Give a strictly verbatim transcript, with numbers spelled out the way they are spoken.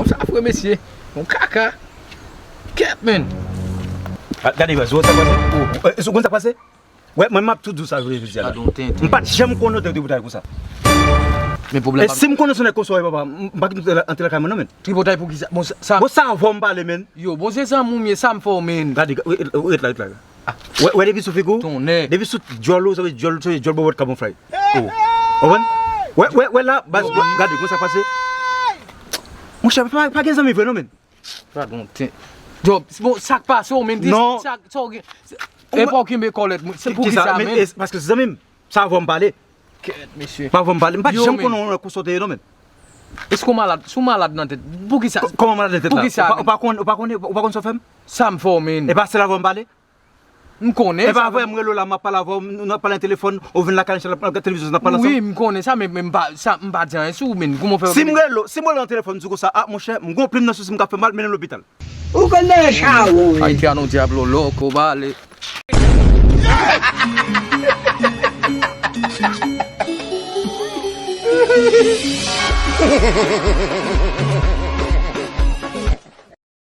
Sa fre mesye. Yon kaka. Kèt, men. Ah, gade, wè, zo sa pase. Oh. Eh, ou konn sa pase? Wè, mwen, m ap tou di w sa, jodi a la. Pardon, tenten. M pa t janm konnen w te tripotay konsa. Men pwoblèm. E si m konnen se yon nèg konsa w ye, papa, m pa kite w antre lakay mwen, non, men. Tripotay pou ki sa? Bon, sa, sa. Bon, sa avè w m pale, men. Yo, bon, se zanmi w m ye, sa m fè w, men. Gade, ret, ret la, ret la. Ah. Wè, wè, depi sou figi w. Tonnè. Depi sou djòl ou, sa vle djòl, sa vle djòl bòbòt kabon fray. Oh. Konprann? Wè, wè, wè la, baz, gade, konsa pase. Monchè, pa, pa gen zanmi vre, non, men. Pardon, ten. Yo, bon, sa k pase w, men, di sa, sa w gen. E pa w kenbe kòlèt, mwen, se pou ki sa, men? Paske se zanmi m, sa avè w m pale. Kèt, mesye. Sa avè w m pale. M pa t janm konnen w konsa w te ye, non, men. Èske w malad? Si w malad nan tèt, pou ki sa? Kòman malad nan tèt la? Pou ki sa, men? Ou pa, ou pa konn, ou pa konn, ou pa konn sa w fè m? Sa m fè w, men. E pa sèl avè w m pale? M konnen sa. E pa vre, m rele w la, m ap pale avè w, n ap pale nan telefòn, ou vin lakay, n ap gade televizyon, n ap pale ansanm. Wi, m konnen sa, men, men m pa, sa, m pa di anyen sou ou, men kòman w fè? Si m rele w, si m rele w nan telefòn, m di w konsa, ah, monchè, m gon plim nan sosi m ka fè mal, mennen m lopital. Ou konn nan chawon, wi. Haitiano diablo loco, vale.